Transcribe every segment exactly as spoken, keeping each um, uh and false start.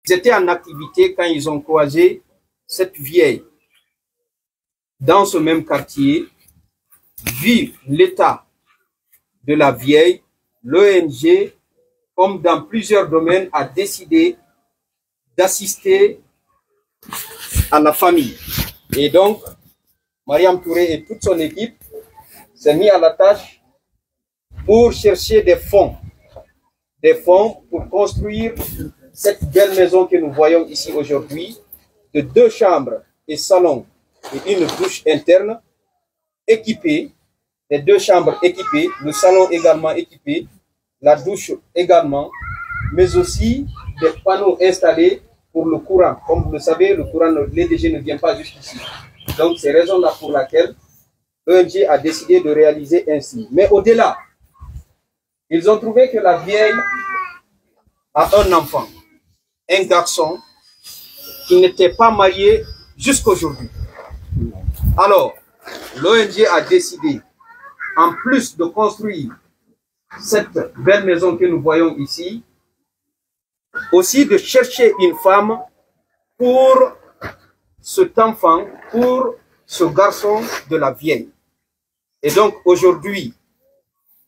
Ils étaient en activité quand ils ont croisé cette vieille dans ce même quartier. Vu l'état de la vieille, l'O N G, comme dans plusieurs domaines, a décidé d'assister à la famille. Et donc, Mariam Touré et toute son équipe s'est mis à la tâche pour chercher des fonds, des fonds pour construire cette belle maison que nous voyons ici aujourd'hui, de deux chambres et salon et une douche interne équipée, les deux chambres équipées, le salon également équipé, la douche également, mais aussi des panneaux installés pour le courant. Comme vous le savez, le courant, le l'E D G ne vient pas jusqu'ici. Donc, c'est raison-là pour laquelle l'O N G a décidé de réaliser ainsi. Mais au-delà, ils ont trouvé que la vieille a un enfant, un garçon qui n'était pas marié jusqu'aujourd'hui. Alors, l'O N G a décidé, en plus de construire cette belle maison que nous voyons ici, aussi de chercher une femme pour cet enfant, pour ce garçon de la vieille. Et donc aujourd'hui,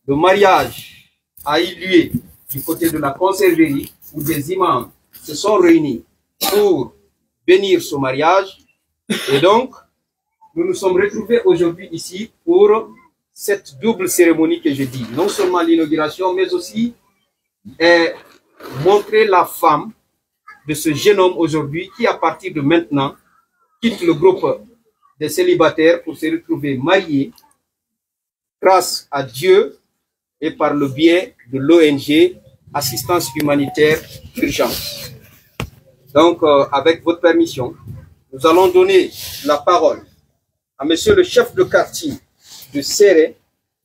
le mariage a eu lieu du côté de la conciergerie où des imams se sont réunis pour bénir ce mariage. Et donc, nous nous sommes retrouvés aujourd'hui ici pour cette double cérémonie que je dis. Non seulement l'inauguration, mais aussi, euh, montrer la femme de ce jeune homme aujourd'hui qui, à partir de maintenant, quitte le groupe des célibataires pour se retrouver marié grâce à Dieu et par le biais de l'O N G Assistance Humanitaire d'Urgence. Donc, euh, avec votre permission, nous allons donner la parole à monsieur le chef de quartier de Séré,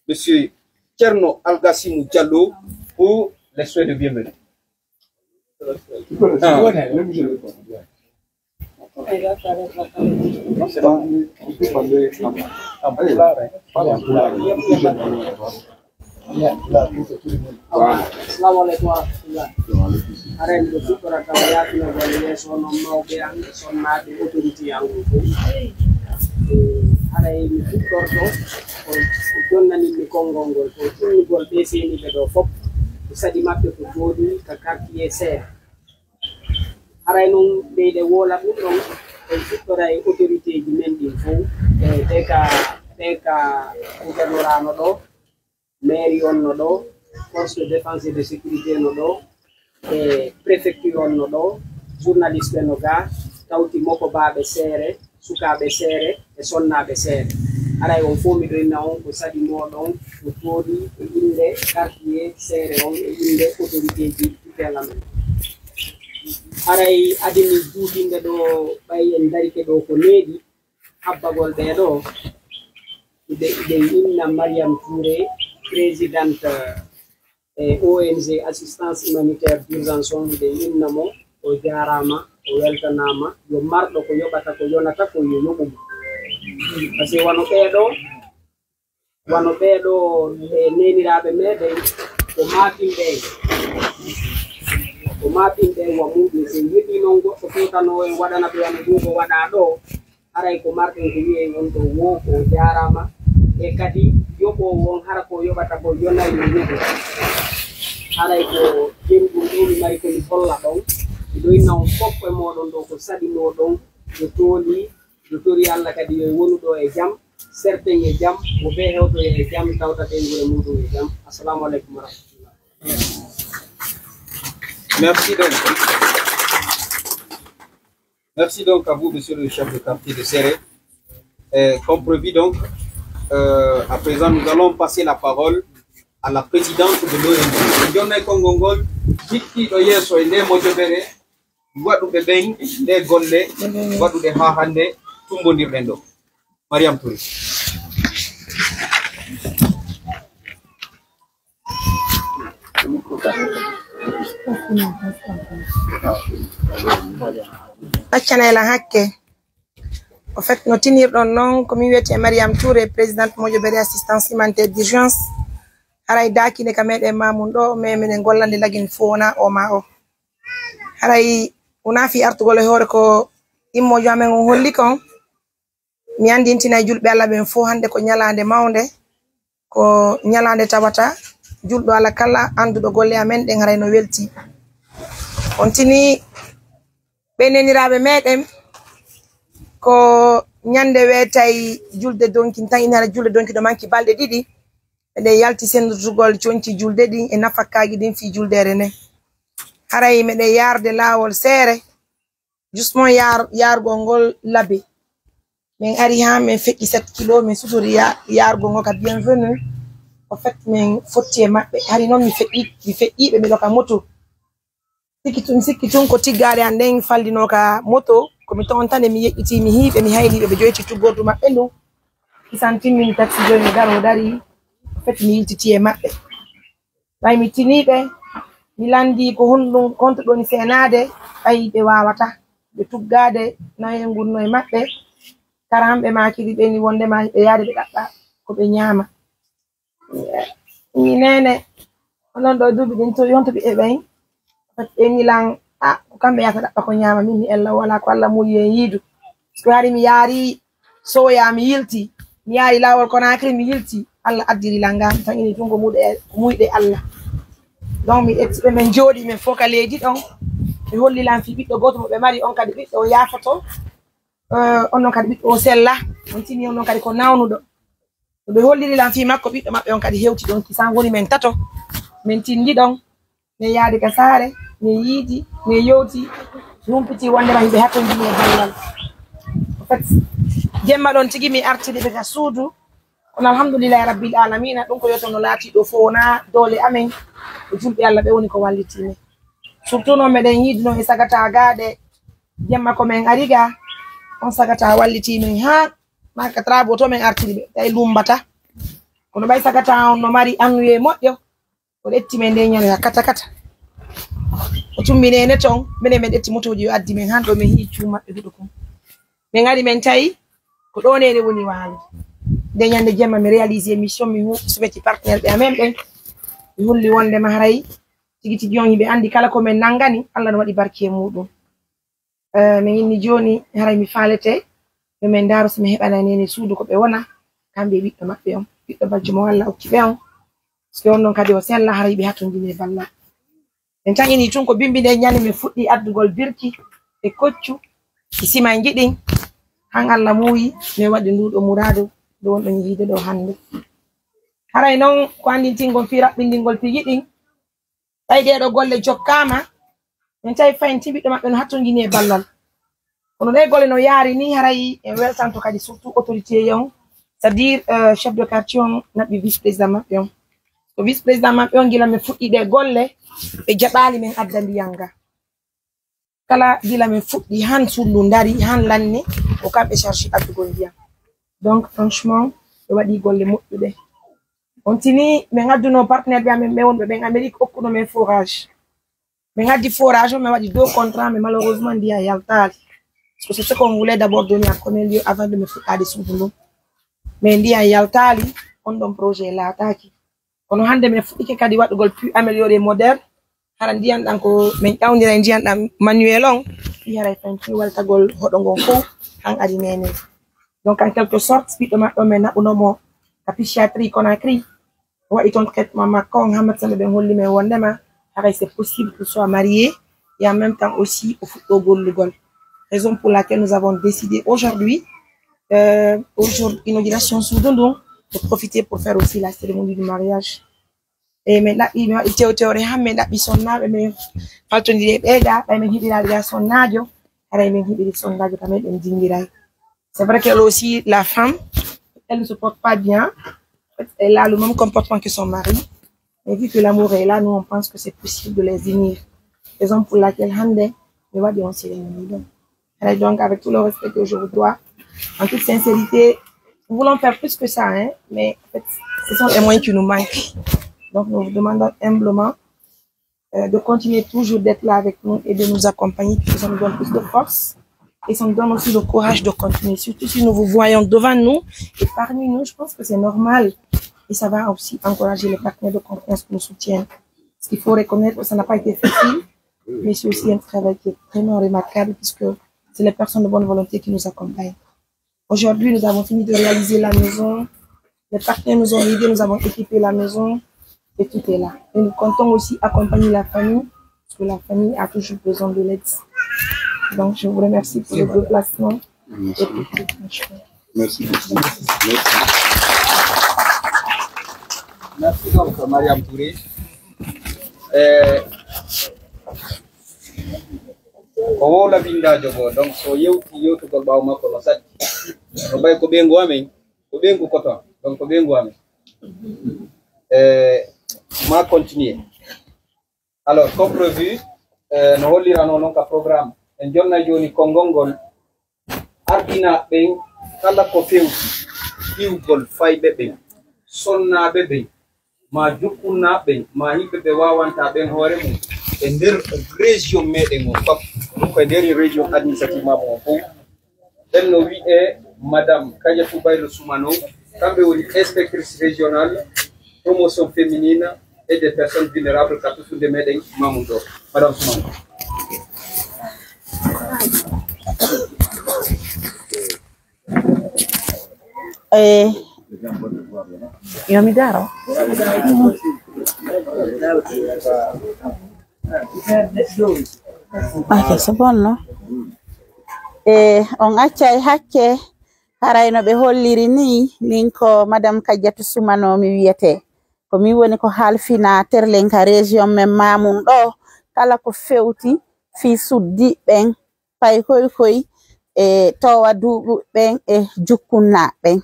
monsieur Thierno Algassimou Diallo, pour les souhaits de bienvenue. Ah. Assalamu aleykum wa rahmatullah. Haray miɗo fuɗɗora tawa yaafinagol yeeso onon mawɓe an, sonnaaɓe, autorité an on fof. Eh, haray mi fuɗɗorto ko jonnaninmi konngol ngol, ko innugol ɓee seeniiɓe ɗoo fof. Ko saɗi maɓɓe ko jooɗii ka quartier Seere. Haray non, ɓeyde woola ɗum ɗon, en fuɗɗoray autorité ji men ɗin fof, e ɓe ka, ɓe ka gouvernorat no ɗoo, mairie on no ɗoo, force de défense et de sécurité no ɗoo, e préfecture on no ɗoo, journaliste ɓe no gaa, tawti mokobaaɓe Seere, sukaaɓe Seere e sonnaaɓe Seere. Haray on fof miɗo inna on ko saɗi mooɗon, ko jooɗii e innde quartier Seere on e innde autorité ji tutelle amen. Haray adi mi juutinde ɗoo, ɓay en darike ɗoo ko neeɓi habbagol ɓee ɗoo. Miɗo, miɗo inna Mariam Touré, présidente e O N G Assistance Humanitaire d'Urgence on, miɗo inna mo, o jaaraama, o weltanaama, yo marɗo ko yoɓata, ko yonata, ko yo yoɓu mo. Parce que wano ɓee ɗoo, wano ɓee ɗoo, e neeniraaɓe meɗen, ko maatinɓe en. Ko maatinɓe en wa muuɗum. Si en heɓii non goɗɗo fewtanoowo en, waɗana ɓe wano ɗum ko waɗaa ɗoo, haray ko marɗen ko wi'en on ɗoo woo ko o jaaraama. E kadi yoɓoowo on hara ko o yoɓata ko yonay no yoɓu. Haray ko ɗemɗum ɗoo mi mari ko mi holla ɗon. Miɗo inna on fof e mooɗon ɗoo ko saɗi mooɗon, yo tooli, yo tori Alla kadi yo wonu ɗoo e jam, serten e jam, mo bee hewtoya e jam, tawta ɓeynguure muuɗum e jam. Assalamu aleykum wa rahmatullah. Merci donc. Merci donc à vous, monsieur le chef de quartier de Séré. Euh, comme prévu donc, euh, à présent, nous allons passer la parole à la présidente de l'O N G. Jonnay konngol ngol, jikkiiɗo yeeso e nde mojobere, waɗuɓe ɓen nde golle, waɗuɗe haa hannde, tumbondirɗen ɗo. Mariam Touré. Accana ela hakke. Au fait, no tinirɗon non, ko min wiyetee Mariam Touré, présidente Mojobere Assistance Humanitaire d'Urgence. Haray daakinde ka meɗen Mamoun ɗo, mais minen gollande lagin fo wona o ma o. Haray Wonaa fii artugol e hoore ko immoojo amen on holli kon. Mi anndintinay julɓe Alla ɓen fow hannde ko ñalaande mawnde, ko ñalaande tawata julɗo Alla kala annduɗo golle amen ɗen haray no weltii. On tini ɓe neniraaɓe meɗen ko ñande weetay julde donki, tan ina hara julde donki ɗo manki balɗe ɗiɗi. Meɗen yalti senndutugol conci julde ɗin e nafakkaaji ɗin fii juldeere nden. Haray meɗen yaarde laawol seere, justement yaar-, yaargol ngol labe. Min ari haa min feƴƴi sept kilos, min sudori ya-, yaargol ngol ka bienvenue. En fait, min fotti e maɓɓe. Hari non mi feƴƴi, mi feƴƴiiɓe, miɗo ka moto. Sikki tun, sikki tun ko tiggaare an nden faldinoo ka moto. Ko mi tontane, mi yeƴƴitii, mi hiiɓe, mi hayniiɓe, ɓe joyti tuggordu maɓɓe ndun. Kisan timmini taksi joy, mi daro dari. En fait, mi yiltitii e maɓɓe. Ɓay mi tiniiɓe, mi lanndii ko honɗun, honto ɗoni seenaade, ɓay ɓe waawataa. Ɓe tuggaade, nayo ngurnoo e maɓɓe. Karamɓe maakiri ɓe ni wonndema ɓe yaade ɓe ɗaɓɓa ko ɓe ñaama. Mi neene, onon ɗoo duuɓi ɗin towi, honto ɓiɓɓe ɓen? Ɓe ni lan, a, ko kamɓe yahata ɗaɓɓa ko ñaama, min mi ella, wala ko Alla muuyi en yiidu. So hari mi yaari, sowoyaa mi yilti, mi yaari laawol Conakry mi yilti, Alla addiri lan ngaa, mi tan ini tun ko muyɗe, ko muyɗe Alla. Donc mi ƴetti ɓe, min jooɗii, min fow ka leydi ɗon. Ɓe holli lan fii ɓiɗɗo gooto mo ɓe mari, on kadi ɓiɗɗo o yaafoto, eh, on non kadi ɓiɗɗo o sella, on tini on non kadi ko nawnuɗo. No ɓe holliri lan fii makko, ɓiɗɗo maɓɓe on kadi hewti ɗon, kisan woni men tato. Min tindi ɗon, min yaadi ka saare, min yiidi, min yewti, mi humpiti wonndema hiɓe hatonjini e ballal. En fait, jemma ɗon tigi mi artiri ɓe ka suudu, kono alhamdulillahi rabbil alamina, ɗum ko yoto no laati ɗo fof wona doole amen, ko julɓe Alla ɓe woni ko wallitii men. Surtout noon meɗen yiidi noon e sagata gaaɗe, jemma ko men ari ga, on sagata wallitii men haa Maka trabo to men artiri ɓe, tawi lumbata. Kono ɓay sagata on no mari annuye moƴƴo, o ƴetti men nde ñande ka kata kata. O tumbi nene ton, minen men ƴetti motooji o addi men han ɗo men hi'i cuum maɓɓe huɗo kon. Men ari men tawi ko ɗo nene woni waalo. Nde ñande jemma mi réalisé mission, mi hu-, sumeti partenaire ɓe amen ɓen. Mi hulli wonde ma haray tigi tigi on hiɓe andi kala ko men nangani, Alla no waɗi barki e muɗum. Eh, min inni jooni, haray mi faalete, yo min ndaaru si mi heɓana neene suudu ko ɓe wona, kamɓe e ɓiɗɗo maɓɓe on, ɓiɗɗo bajjo mo Alla okki ɓe on. So on non kadi o sella, haray ɓe hatonjini e ballal. Min tan ini tun ko bimbi nden ñande min fuɗɗi addugol birki e koccu e simanji ɗin. Han Alla muuyi, min waɗi nduɗo muraadu ndu wonɗon yiide ɗo hannde. Haray non ko anndintingol fii raɓɓindingol piiji ɗin, Tawi ɗee ɗoo golle jokkaama, min tawi fayin ti ɓiɗɗo maɓɓe no hatonjini e ballal. Kono ɗee golle no yaari nii, haray en weltanto kadi surtout autorité on, c'est-à-dire, euh, chef de quartier on naɓi vice président maɓɓe on. Ko vice président maɓɓe on, gila min fuɗɗi ɗee golle, ɓe jaɓaali min adda ndiyan ga. Kala gila min fuɗɗi, han suudu ndari, han lanni, ko kamɓe charge addugol ndiyan. Donc, franchement, ɓe waɗi golle moƴƴuɗe. On tini, min adduno partenaire ɓe amen ɓe wonɓe ɓen Amérique, okkuno min forage. Min addi forage on, min waɗi deux contrat, mais malheureusement, ndiyan yaltaali. Parce que c'est ce qu'on voulait d'abord donner à connaître lieu avant de min fuɗɗaade suudu ndun. Mais ndiyan yaltaali, on ɗon projet laataaki. Kono hannde min fuɗɗike kadi waɗugol puits amélioré moderne. Hara ndiyan ɗan ko min ƴawnira e ndiyan ɗan manuel on. Fii haray fen fii waltagol hoɗo ngon fow han ari nene. Donc, en quelque sorte, ɓiɗɗo maɓɓe on min naɓuno mo ka psychiatrie Conakry. O waɗi ton traitement makko on, Hammat Sambe ɓen holli min wondema haray c'est possible qu'il soit marié et en même temps aussi o fuɗɗo gollugol. Raison pour laquelle nous avons décidé aujourd'hui, euh, aujourd'hui, inauguration suudu ndun, de profiter pour faire aussi la cérémonie du mariage. E min ɗaɓɓi, min waɗi tewtewre han, min ɗaɓɓi sonnaaɓe, min faltondiri e ɓee ga, ɓay min heɓiraali ga sonnaajo, haray min heɓiri sonnaajo ka meɗen dingiray. C'est vrai qu'elle aussi, la femme, elle ne se porte pas bien. En fait, elle a le même comportement que son mari. Mais vu que l'amour est là, nous, on pense que c'est possible de les unir. Raison pour laquelle, hande, mi waɗi on cérémonie ɗon. Et donc, avec tout le respect que je vous dois, en toute sincérité, nous voulons faire plus que ça, hein, mais en fait, ce sont les moyens qui nous manquent. Donc, nous vous demandons humblement euh, de continuer toujours d'être là avec nous et de nous accompagner, parce que ça nous donne plus de force et ça nous donne aussi le courage de continuer. Surtout si nous vous voyons devant nous et parmi nous, je pense que c'est normal et ça va aussi encourager les partenaires de confiance qui nous soutiennent. Ce qu'il faut reconnaître, ça n'a pas été facile. Mais c'est aussi un travail qui est vraiment remarquable puisque c'est les personnes de bonne volonté qui nous accompagnent. Aujourd'hui, nous avons fini de réaliser la maison. Les partenaires nous ont aidés, nous avons équipé la maison et tout est là. Et nous comptons aussi accompagner la famille, parce que la famille a toujours besoin de l'aide. Donc, je vous remercie pour le déplacement. Merci. Et pour tout, franchement. Merci beaucoup. Merci. Merci donc, Mariam Touré. Euh, ko wowla binndaajo goo, donc so yewti yewtugol ɓaawo makko no saddi. No mbay ko ɓeyngu amen, ko ɓeyngu koto, donc ko ɓeyngu amen. Eh, ma continuer. Alors, comme prévu, eh, no hollirano non ka programme, en jonnay jooni konngol ngol ardinaaɓe ɓen kala ko fewti iwgol fayɓe ɓen, sonnaaɓe ɓen, maa jukkunnaaɓe ɓen, maa yimɓe ɓe waawantaa ɓen hoore mum e nder région meɗen on fof, donc e nder région administrative makko on fof. Ɓen no wi'ee Madame Kadiatou Baylo Soumano, kamɓe woni inspectrice régionale promotion féminine et des personnes vulnérables ka tutunde meɗen Mamoun ɗo. Madame Soumano. Eh, yo mi daro. Ok, c'est bon, non? Eh, on accay hakke, haray no ɓe holliri ni, min ko Madame Kadiatou Soumano mi wiyete. Ko min woni ko halfina terlen ka région men Mamoun ɗo, kala ko fewti fii suddiiɓe ɓen, paykoy koy e toowa duuɓuɓe ɓen e jukkunnaaɓe ɓen.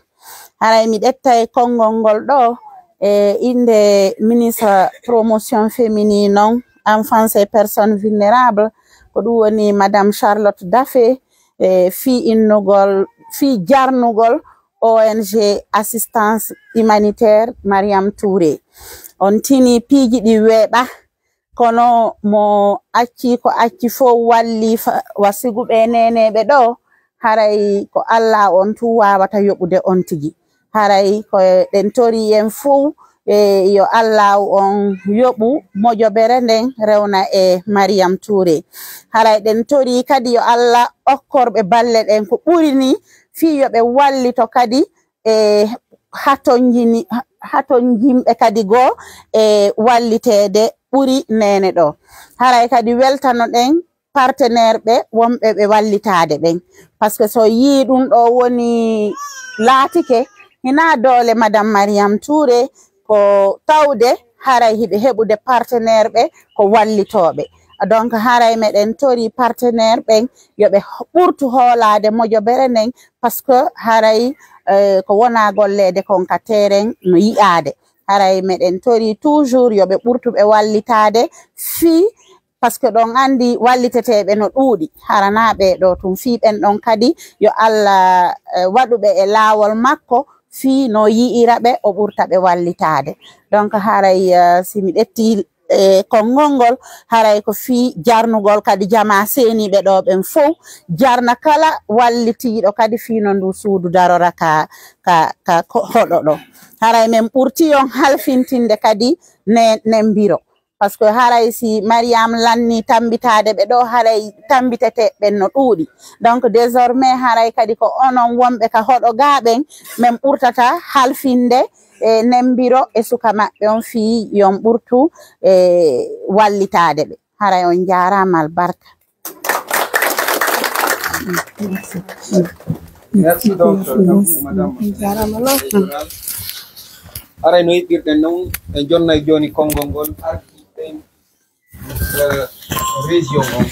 Haray mi ƴettay konngol ngol ɗo e innde ministre promotion féminine on, enfance et personnes vulnérables, ko ɗum woni Madame Charlotte Daffé, e fii innugol, fii jarnugol O N G assistance humanitaire Mariam Touré. On tini piiji ɗi weeɓa, kono mo acci ko acci fof walli fa-, wa sigu ɓe neeneeɓe ɗo, haray ko Alla on tun waawata yoɓude on tigi. Haray ko ɗen tori en fof, e yo Allaahu on yoɓu mojobere nden rewna e Mariam Touré. Haray ɗen tori kadi yo Alla okkorɓe balle ɗen ko ɓuri ni, fii yo ɓe wallito kadi e hatonjini-, hatonjinɓe kadi goo e walliteede ɓuri neene ɗo. Haray kadi weltano ɗen partenaire ɓe wonɓe ɓe wallitaade ɓen. Parce que so yii ɗum ɗo woni laatike, hinaa doole Madame Mariam Touré, ko tawde haray hiɓe heɓude partenaire ɓe ko wallitooɓe. Donc haray meɗen tori partenaire ɓen yo ɓe ɓurtu hoolaade mojobere nden, parce que haray, eh, ko wonaa golleede kon ka terrain no yi'aade. Haray meɗen tori toujours yo ɓe ɓurtu ɓe wallitaade fii, parce que ɗon anndi walliteteeɓe no ɗuuɗi, haranaa ɓee ɗoo tun, fii ɓen ɗon kadi yo Alla, eh, waɗu ɓe e laawol makko, fii no yi'ira ɓe, o ɓurta ɓe wallitaade. Donc haray, eh, si mi ƴetti, eh, konngol ngol, haray ko fii jarnugol kadi jamaa seeniiɓe ɗoo ɓen fow, jarna kala wallitiiɗo kadi fii no nduu suudu darora ka, ka, ka ko-, hoɗo ɗoo. Haray men ɓurtii on halfintinde kadi ne, ne mbiro. Parce que haray si Mariam lanni tammbitaade ɓe ɗoo, haray tammbiteteeɓe ɓen no ɗuuɗi. Donc désormais haray kadi ko onon wonɓe ka hoɗo gaa ɓen, men ɓurtata halfinde e nembiro e suka maɓɓe on fii yon ɓurtu e wallitaade ɓe. Haray on jaaraama albarka. Merci donc, madame. Haray no yiɗirɗen non, en jonnay jooni konngol ngol ardiiɓe, eh, région on.